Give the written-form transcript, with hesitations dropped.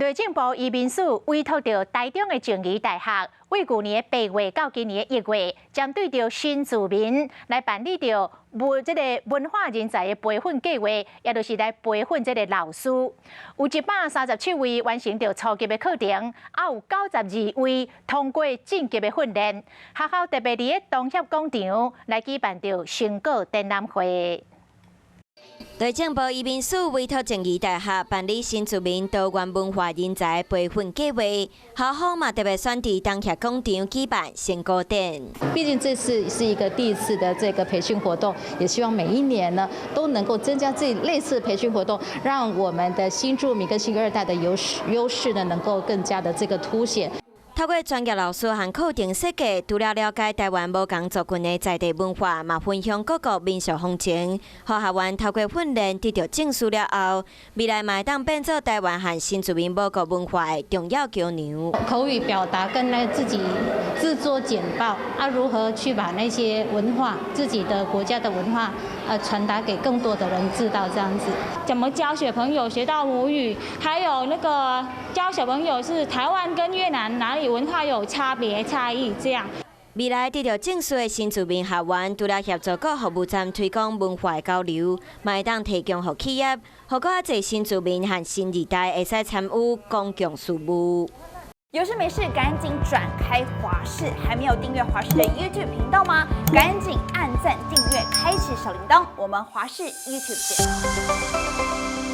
內政部移民署委託著台中的靜宜大學，對舊年的8月到今年的1月，針對著新住民來辦理著文這個文化人才的培訓計劃，也就是來培訓這個老師。有137位完成著初級的課程，啊有92位通過進級的訓練。學校特別佇咧東協廣場來舉辦著成果展覽會。內政部移民署委託靜宜大學辦理新住民多元文化人才培訓計劃，校方嘛特別選佇東協廣場舉辦成果展。畢竟這次是一個第一次的這個培訓活動，也希望每一年呢都能夠增加這類似培訓活動，讓我們的新住民跟新二代的優勢呢能夠更加的這個凸顯。透過專業老師和課程設計，除了了解台灣無仝族群的在地文化，嘛分享各國民俗風情。予學員透過訓練得到證書了後，未來嘛會當變做台灣和新住民母國文化的重要橋梁。口語表達跟那自己製作簡報啊，如何去把那些文化，自己的國家的文化，傳達給更多的人知道，這樣子。怎麼教小朋友學到母語，還有那個教小朋友是台灣跟越南哪裡文化有差別差異，這樣。未來得到證書的新住民學員，除了協助各服務站推廣文化交流，嘛會當提供予企業，予閣較濟新住民和新二代會使參與公共事務。有事沒事趕緊轉開華視，還沒有訂閱華視的 YouTube 頻道嗎？趕緊按讚訂閱，開啟小鈴鐺。我們華視 YouTube 見。